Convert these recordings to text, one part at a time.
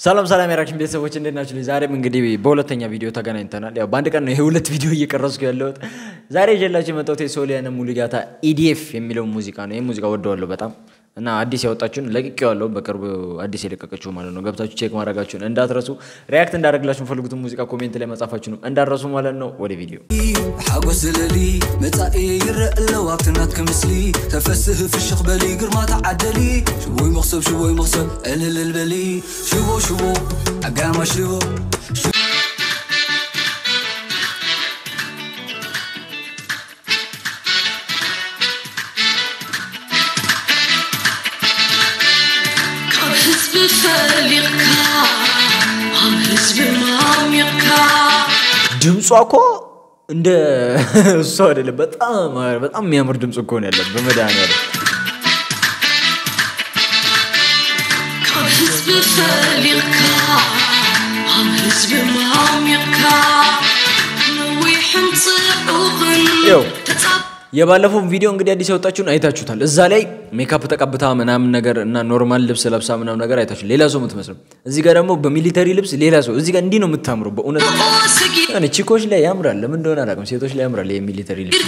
ሰላም ሰላም የራክሽን ቤተሰቦች እንዴት ናችሁ? ዛሬም እንግዲህ በሁለተኛ ቪዲዮ ተገናኝተናል። ያው በአንድ ቀን ነው ይሄ ሁለት ቪዲዮ እየቀረጽኩ ያለሁት። ዛሬ ይዤላችሁ የመጣሁት የሶሊያና ሙሉጌታ EDF የሚለው ሙዚቃ ነው። ይሄ ሙዚቃ ወደዋለሁ በጣም እና አዲስ ያወጣችሁን ለቅቄዋለሁ። በቅርቡ አዲስ የለቀቀችው ማለት ነው። ገብታችሁ check ማድረጋችሁን እንዳትረሱ። React እንዳደረግላችሁ የምፈልጉትን ሙዚቃ comment ላይ መጻፋችሁንም እንዳትረሱ ማለት ነው። ወደ ቪዲዮ። ሓጎስ ዝለሊ መጻኢ ይረአ ኣለዋ ኣብቲ ናትክ ምስሊ ተፈስህ ፍሽኽ በሊ ግርማ ተዓደሊ ሽቦይ መኽሰብ ሽቦይ መኽሰብ እልልል በሊ ሽቦ ሽቦ ኣጋማ ሽቦ። ካብ ህዝቢ ፈሊቕካ ኣብ ህዝቢ ማሚቕካ። ድምጿ እኮ እንደ እሷ አይደለም። በጣም በጣም የሚያምር ድምጽ እኮ ነው ያለው በመድኃኒዓለም። ካብ ህዝቢ ፈሊቕካ ኣብ ህዝቢ ማሚቕካ ነዊሕን ፅዑቕን ይኸው ተፃብ የባለፈው ቪዲዮ እንግዲህ አዲስ ያወጣችሁን አይታችሁታል። እዛ ላይ ሜካፕ ተቀብታ ምናምን ነገር እና normal ልብስ ለብሳ ምናምን ነገር አይታችሁ ሌላ ሰው የምትመስለው። እዚህ ጋር ደግሞ በ military ልብስ ሌላ ሰው። እዚህ ጋር እንዲህ ነው የምታምረው በእውነት። ሰጊርካ የሆነ ቺኮች ላይ ያምራል። ለምን እንደሆነ አላውቅም። ሴቶች ላይ ያምራል የ military ልብስ።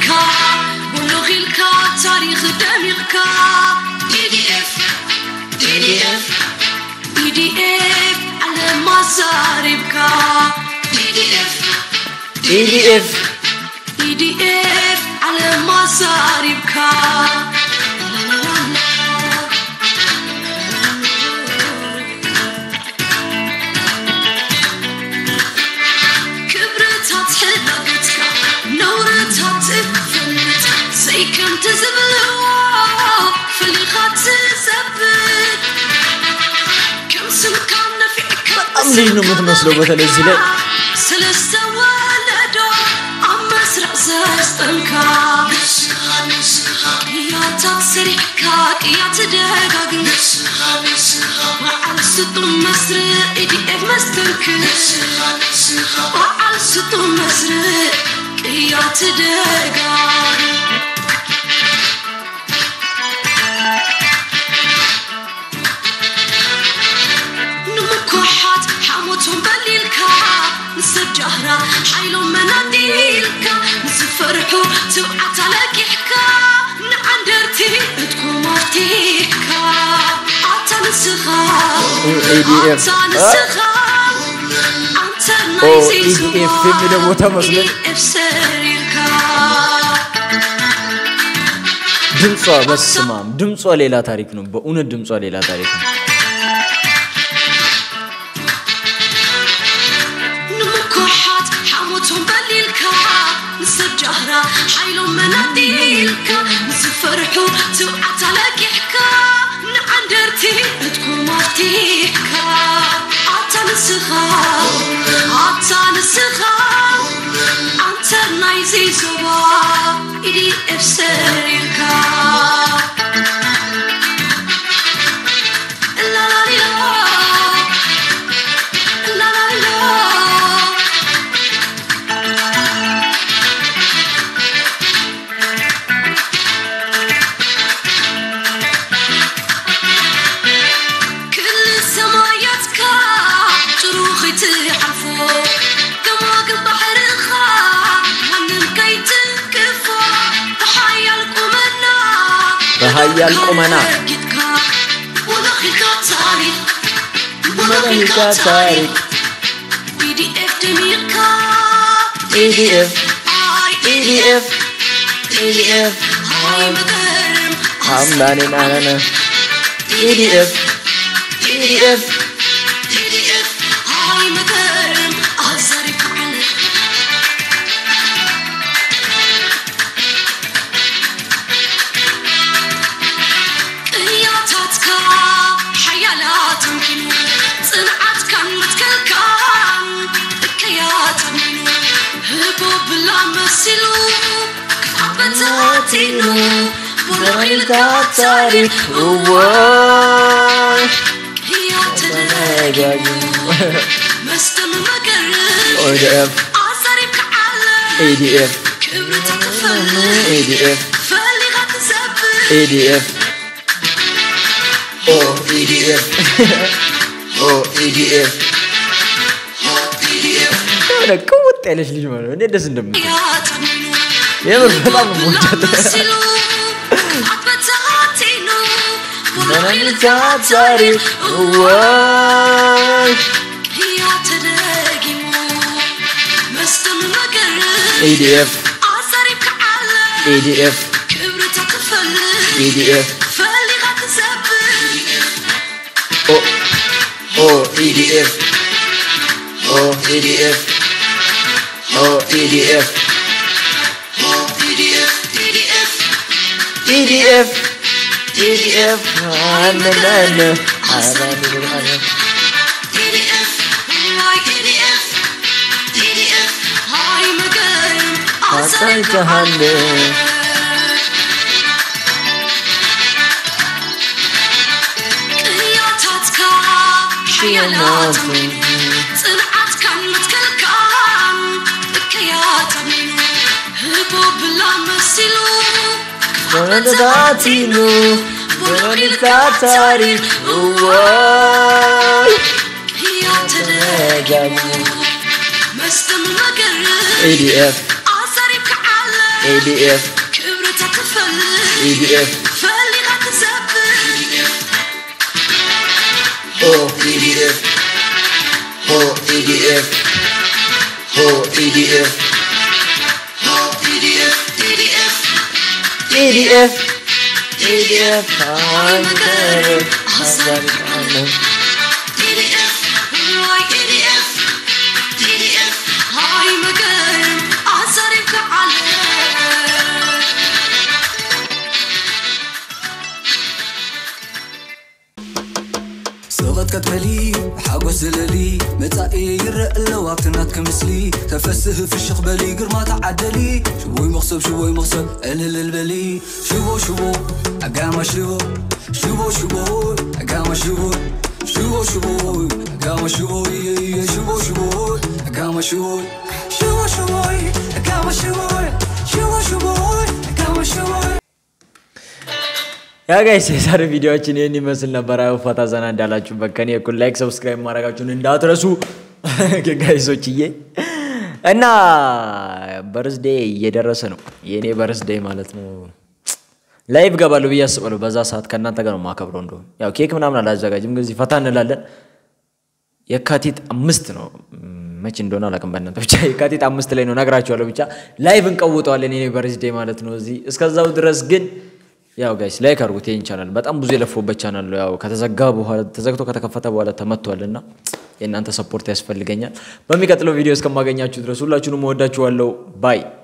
ወለኺልካ ታሪክ ደሚቕካ EDF EDF EDF ዓለም ኣዛሪብካ EDF EDF EDF ዓለም ኣዛሪብካ። ክብርታት ሕላገትካ ነውርታት ትፈልጥ ዘይከምቲ ዝብልዎ ፈሊኻ ትዘብጥ ከም ስምካ ነፊዕካ። በጣም ልጅ ነው የምትመስለው በተለይ እዚህ ላይ። ሰለስተ ወለዶ ኣብ መስርዕ ዘስጠንካ ቅያታት ሰሪሕካ ቅያ ትደጋግም በዓል ስጡም መስርዕ EDF መስተንክር በዓል ስጡም መስርዕ ቅያ ትደጋግም። ንምኩሓት ሓሞቶም በሊልካ ንሰብ ጃህራ ሓይሎም መናዲልካ ንዝፈርሑ ትብዓት ኣለቂሕካ ንዓንደርቲ እትኩም ኣፍቲሕካ ኣታ ንስኻ EDF ኣታ ንስኻ ኣንተ ኦ ናይ EDF የሚለው ቦታ መስሎኝ። EDF ሰሪርካ። ድምጿ በስማም ድምጿ ሌላ ታሪክ ነው። በእውነት ድምጿ ሌላ ታሪክ ነው። ንምኩሓት ሓሞቶም በሊልካ ንሰብ ጃህራ ሓይሎም መናዲልካ ንዝፈርሑ ትብዓት ኣለቂሕካ ንዓንደርቲ እትኩም ኣፍቲሕካ ኣታ ንስኻ ኣታ ንስኻ ኣንተ ናይዚ ዞባ EDF ሰሪርካ። ላላሊላ ላላሊላ። ክል ሰማያትካ ጭሩ ከይትሓልፎ ገማግም ባሕርኻ ማንም ከይትንክፎ ብሓያል ቁመና በሓያል ቁመና ረጊጥካ ወለኺልካ ታሪክ ወለኺልካ ታሪክ EDF ደሚቕካ EDF ኣይ EDF EDF ኣይ መገርም አምናኔን አነነ EDF EDF EDF ኣይ መገርም ኣዛሪብካ ዓለም። ቅያታትካ ሓያላት ኣምኪኑ ፅንዓትካን መትከልካን እከያት ኣሚኑ ህቦብላ መሲሉ ክፋበታቲኑ ወለኺልካ ታሪክ እዋይ ቅያ ተደጋጊሙ መስደም መገርም EDF ኣዛሪብካ ዓለም EDF ክብርታት ትፈልጥ EDF ፈሊኻ ትዘብጥ EDF ኦ EDF ኦ EDF የሆነ ቅውጥ ያለች ልጅ ማለት ነው። እንዴት ደስ እንደምትል የምር በጣም ነው የምወዳት። ታሪክ ወይ EDF EDF EDF ኦ ኦ EDF ኦ EDF ኦ EDF EDF EDF አነናነ አናነ አሳይተሃል። ታቲኑ ታሪክ ወይ EDF EDF EDF ኦ EDF ኦ EDF ኦ EDF EDF EDF ስቕት ከትበሊ ሓጎስ ዝለሊ መጻኢ ይረአ ኣለዋ ኣብቲ ናትክ ምስሊ ተፈስህ ፍሽኽ በሊ ግርማ ተዓደሊ ሽቦይ መኽሰብ ሽቦይ መኽሰብ ዕልልል በሊ ሽቦ ሽቦ ኣጋማ ሽቦ ሽቦ ሽቦ ኣጋማ ሽቦ ሽቦ ሽቦ ኣጋማ ሽቦ ሽቦ ሽቦ ኣጋማ ሽቦ ሽቦ ሽቦ ኣጋማ ሽቦ ሽቦ ሽቦ ኣጋማ ሽቦ። Yeah guys፣ የዛሬ ቪዲዮአችን ይህን ይመስል ነበር። አይ ፈታ ዘና እንዳላችሁበት ከኔ እኩል like subscribe ማድረጋችሁን እንዳትረሱ guys ኦችዬ። እና birthday እየደረሰ ነው፣ የእኔ birthday ማለት ነው። Live ገባለሁ ብዬ አስባለሁ። በዛ ሰዓት ከእናንተ ጋር ነው የማከብረው። እንደውም ያው ኬክ ምናምን አላዘጋጅም፣ ግን እዚህ ፈታ እንላለን። የካቲት 5 ነው፣ መቼ እንደሆነ አላውቅም። በእናንተ ብቻ የካቲት 5 ላይ ነው፣ ነግራችኋለሁ። ብቻ live እንቀውጠዋለን የኔ birthday ማለት ነው። እዚህ እስከዛው ድረስ ግን ያው guys like አድርጉት ይሄን ቻናል፣ በጣም ብዙ የለፈውበት ቻናል ነው። ያው ከተዘጋ በኋላ፣ ተዘግቶ ከተከፈተ በኋላ ተመቷልና የእናንተ support ያስፈልገኛል። በሚቀጥለው ቪዲዮ እስከማገኛችሁ ድረስ ሁላችሁንም እወዳችኋለሁ። Bye።